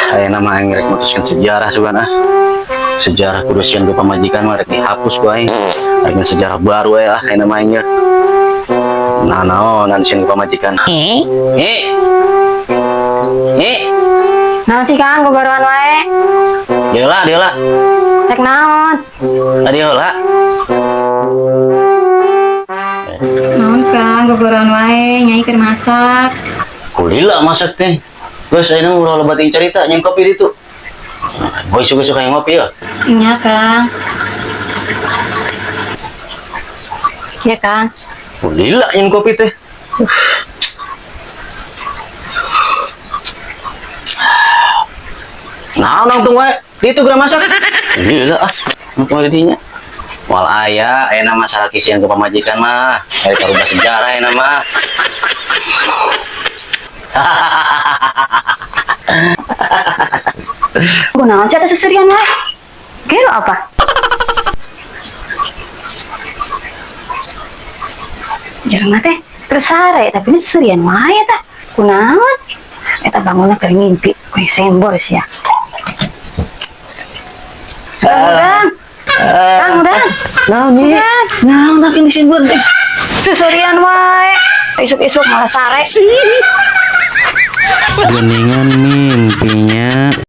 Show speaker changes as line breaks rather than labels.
Ayeuna mah aing rek mutuskeun sejarah sugan ah. Sejarah kudu sieun ku pamajikan mah rek dihapus ku aing. Rek sejarah baru we ah ayeuna mah aing. Nah, naonan sieun ku pamajikan.
Eh?
Eh. Eh,
Naon sih, Kang, gogoroan wae?
Dieu lah, dieu lah.
Rek naon?
Dieu lah.
Naon, Kang, gogoroan wae, Nyai keur masak.
Kulila masak teh. Geus, ayeuna mah ulah loba teuing carita, nyieun kopi ditu. Boy, isuk-isuk hayang ngopi ya.
Nya, Kang. Ya, Kang.
Kulila nyieun kopi teh. Nah, nangtung wae. Ditu geura masak. Gila ah. Nangtung wae dinya. Moal aya, ayeuna mah salaki sieun ku pamajikan mah. Rek karubah sejarah ayeuna mah.
Kunaon sih eta seserian wae? Gelo apa? Jelema teh terus sare, tapi ini seserian wae eta. Kunaon? Eta bangunna keur ngimpi, kuy sembor sia. Kang, Kang, udah.
Naon nih? Naon nak ini sieun teh?
Seserian wae. Isuk-isuk malah sare.
Geningan mimpinya.